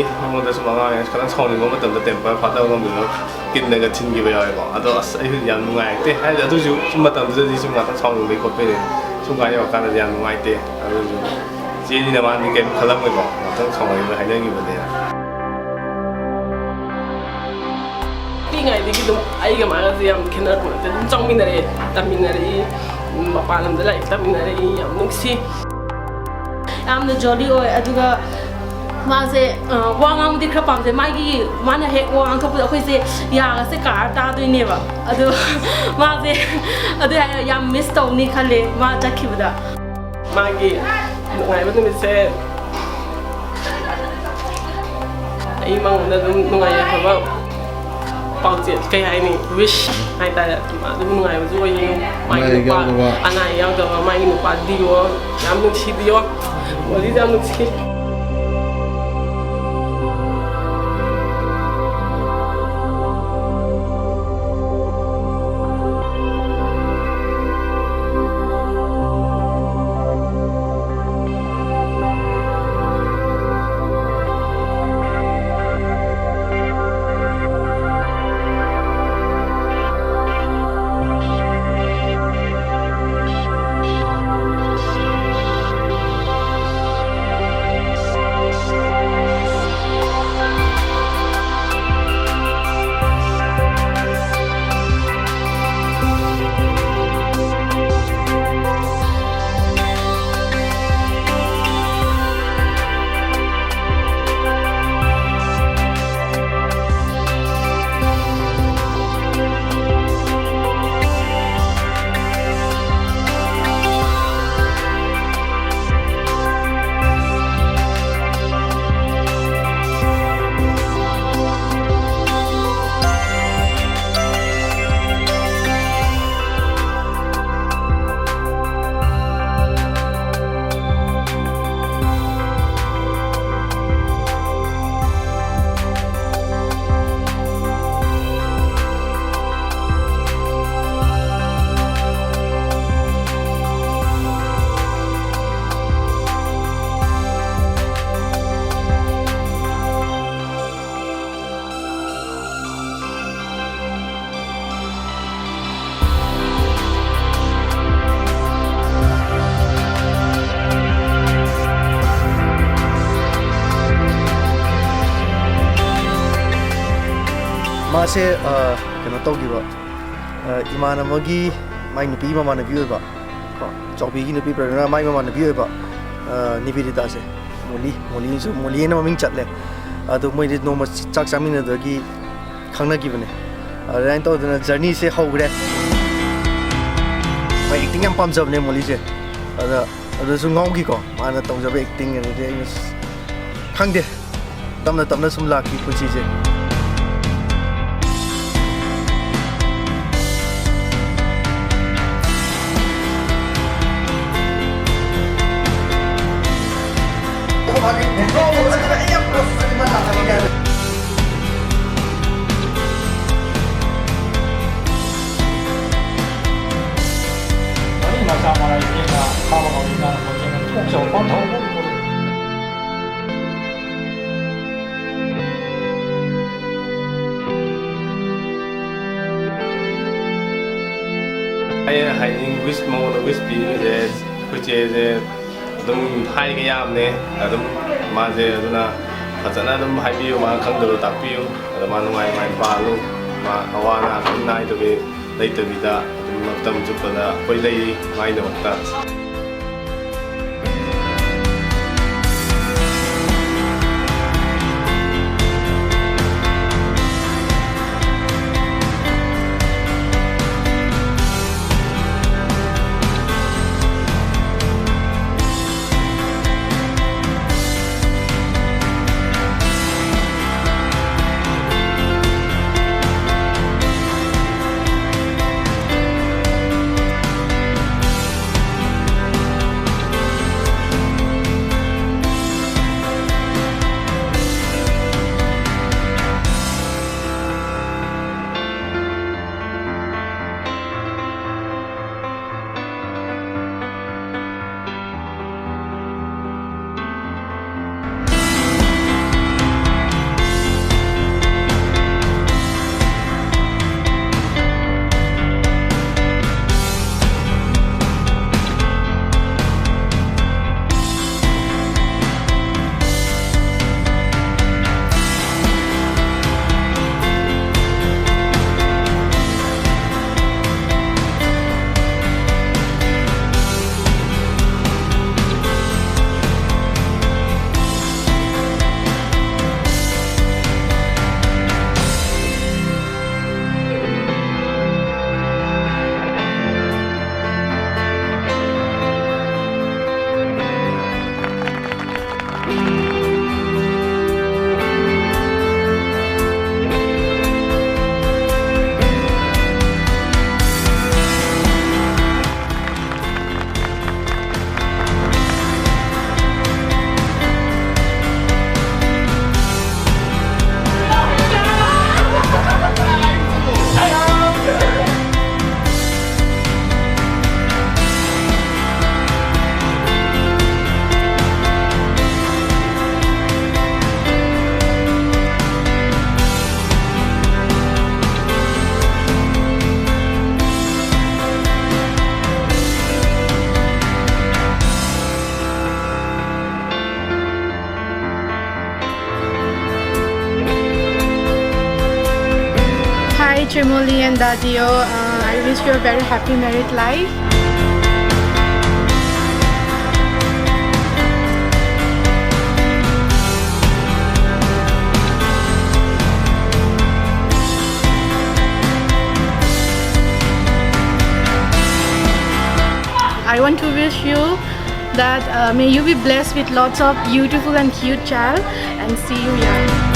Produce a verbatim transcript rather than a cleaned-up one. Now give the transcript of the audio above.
ꯑꯩꯉꯣꯟꯗ ꯁꯨꯝ ꯑꯉꯥꯡ ꯑꯣꯏꯔꯤꯉꯩꯗ ꯈꯤꯇꯪ ꯁꯥꯎꯅꯤꯡꯕ ꯃꯇꯝꯗ temper ꯐꯥꯗꯕ ꯉꯝꯗꯅ ꯀꯤꯟꯅꯒ ꯊꯤꯟꯈꯤꯕ ꯌꯥꯎꯋꯦꯀꯣ꯫ ꯑꯗꯣ ꯑꯁ, ꯑꯩꯁꯨ ꯌꯥꯝ ꯅꯨꯡꯉꯥꯏꯔꯛꯇꯦ꯫ ꯍꯥꯏꯗꯤ ꯑꯗꯨꯁꯨ ꯁꯨꯝ ꯃꯇꯝꯗꯨꯗꯗꯤ ꯁꯨꯝ ꯉꯥꯛꯇꯪ ꯁꯥꯎꯅꯤꯡꯕꯩ ꯈꯣꯠꯄꯩꯅꯦ꯫ ꯁꯨꯝ ꯀꯥꯟ ꯌꯧꯔꯀꯥꯟꯗꯗꯤ ꯌꯥꯝ ꯅꯨꯡꯉꯥꯏꯇꯦ꯫ ꯑꯗꯨꯁꯨ ꯆꯦꯅꯤꯅ ꯃꯥꯗꯤ ꯀꯩꯝ ꯈꯜꯂꯝꯃꯣꯏꯀꯣ, ꯉꯥꯛꯇꯪ ꯁꯥꯎꯅꯤꯡꯕ ꯍꯥꯏꯅꯈꯤꯕꯅꯦꯅ꯫ ꯄꯤꯛꯏꯉꯩꯗꯒꯤ ꯑꯗꯨꯝ ꯑꯩꯒ ꯃꯥꯒꯁꯦ ꯌꯥꯝ ꯈꯦꯠꯅꯔꯛꯄ ꯅꯠꯇꯦ꯫ ꯑꯗꯨꯝ ꯆꯪꯃꯤꯟꯅꯔꯛꯑꯦ, ꯇꯝꯃꯤꯟꯅꯔꯛꯏ, ꯃꯄꯥꯟ ꯂꯝꯗ ꯂꯥꯏꯔꯤꯛ ꯇꯝꯃꯤꯟꯅꯔꯛꯏ꯫ ꯌꯥꯝ ꯅꯨꯡꯁꯤ꯫ ꯌꯥꯝꯅ jolly ꯑꯣꯏ꯫ ꯑꯗꯨꯒ ꯃꯥꯁꯦ, ꯑ, ꯋꯥ ꯉꯥꯡꯕꯗꯤ ꯈꯔ ꯄꯥꯝꯖꯩ꯫ ꯃꯥꯒꯤ, ꯃꯥꯅ ꯍꯦꯛ ꯋꯥ ꯉꯥꯡꯊꯣꯛꯄꯗ ꯑꯩꯈꯣꯏꯁꯦ ꯌꯥꯒꯁꯦ ꯀꯥꯔ ꯇꯥꯗꯣꯏꯅꯦꯕ꯫ ꯑꯗꯣ ꯃꯥꯁꯦ ꯑꯗꯨ ꯍꯥꯏꯔꯒ ꯌꯥꯝ miss ꯇꯧꯅꯤ ꯈꯜꯂꯦ ꯃꯥ ꯆꯠꯈꯤꯕꯗ꯫ ꯃꯥꯒꯤ ꯅꯨꯡꯉꯥꯏꯕ ꯅꯨꯃꯤꯠꯁꯦ ꯑꯩ ꯃꯉꯣꯟꯗ ꯑꯗꯨꯝ ꯅꯨꯡꯉꯥꯏ ꯌꯥꯏꯐꯕ ꯄꯥꯎꯖꯦꯜ, ꯀꯩ ꯍꯥꯏꯅꯤ, wish ꯍꯥꯏꯇꯥꯔꯦ꯫ ꯃꯥ ꯑꯗꯨꯝ ꯅꯨꯡꯉꯥꯏꯕꯁꯨ ꯑꯣꯏꯌꯦ꯫ ꯃꯥꯒꯤ ꯑꯅꯥ ꯑꯌꯦꯛ ꯅꯨꯄꯥ, ꯌꯥꯎꯗꯕ꯫ ꯑꯅꯥ ꯑꯌꯦꯛ ꯌꯥꯎꯗꯕ, ꯃꯥꯒꯤ ꯅꯨꯄꯥ ꯗꯤꯌꯣ ꯌꯥꯝ ꯅꯨꯡꯁꯤꯕꯤꯌꯣ꯫ ꯃꯣꯗꯤꯁꯦ ꯌꯥꯝ ꯅꯨꯡꯁꯤ꯫ ꯃꯥꯁꯦ, ꯑ, ꯀꯩꯅꯣ ꯇꯧꯈꯤꯕ, ꯑ, ꯏꯃꯥꯟꯅꯕꯒꯤ ꯃꯥꯏ ꯅꯨꯄꯤꯒꯤ ꯃꯃꯥꯟꯅꯕꯤ ꯑꯣꯏꯕ, ꯀꯣ, ꯆꯥꯎꯕꯤꯒꯤ ꯅꯨꯄꯤ ꯄ꯭ꯔꯦꯔꯅꯥ, ꯃꯥꯏ ꯃꯃꯥꯟꯅꯕꯤ ꯑꯣꯏꯕ, ꯑ, ꯅꯤꯕꯦꯗꯤꯇꯥꯁꯦ, ꯃꯣꯂꯤ, ꯃꯣꯂꯤꯁꯨ, ꯃꯣꯂꯤ ꯍꯥꯏꯅ ꯃꯃꯤꯡ ꯆꯠꯂꯦ꯫ ꯑꯗꯣ ꯃꯣꯏꯗꯤ ꯅꯣꯡꯃ ꯆꯥꯛ ꯆꯥꯃꯤꯟꯅꯗꯒꯤ ꯈꯪꯅꯈꯤꯕꯅꯦ꯫ ꯑꯗꯨꯃꯥꯏꯅ ꯇꯧꯗꯅ journeyꯁꯦ ꯍꯧꯈ꯭ꯔꯦ꯫ ꯃꯥ acting ꯌꯥꯝ ꯄꯥꯝꯖꯕꯅꯦ ꯃꯣꯂꯤꯁꯦ꯫ ꯑꯗ ꯑꯗꯨꯁꯨ ꯉꯥꯎꯈꯤꯀꯣ, ꯃꯥꯅ ꯇꯧꯖꯕ acting꯫ ꯑꯗꯨꯗꯤ ꯑꯩꯅ ꯈꯪꯗꯦ, ꯇꯞꯅ ꯇꯞꯅ ꯁꯨꯝ ꯂꯥꯛꯈꯤ ꯄꯨꯟꯁꯤꯁꯦ꯫ ꯑꯩꯅ ꯍꯥꯏꯅꯤꯡ wish, ꯃꯉꯣꯟꯗ wish ꯄꯤꯔꯤꯁꯦ, ꯑꯩꯈꯣꯏ ꯆꯦꯁꯦ ꯑꯗꯨꯝ ꯍꯥꯏꯒ ꯌꯥꯝꯅꯦ꯫ ꯑꯗꯨꯝ ꯃꯥꯁꯦ, ꯑꯗꯨꯅ ꯐꯖꯅ ꯑꯗꯨꯝ ꯍꯥꯏꯕꯤꯌꯨ, ꯃꯥ ꯈꯪꯗꯕ ꯇꯥꯛꯄꯤꯌꯨ꯫ ꯑꯗ ꯃꯥ ꯅꯨꯡꯉꯥꯏ ꯅꯨꯡꯉꯥꯏ ꯄꯥꯜꯂꯨ, ꯃꯥ ꯑꯋꯥ ꯑꯅꯥ ꯑꯗꯨꯝ ꯅꯥꯏꯗꯕꯤ ꯂꯩꯇꯕꯤꯗ ꯑꯗꯨꯝ ꯃꯇꯝ ꯆꯨꯞꯄꯗ ꯑꯩꯈꯣꯏ ꯂꯩꯔꯤ ꯃꯥꯒꯤꯗꯃꯛꯇ꯫ Shimoli and Dadio, uh, I wish you a very happy married life. I want to wish you that uh, may you be blessed with lots of beautiful and cute child, and see you here.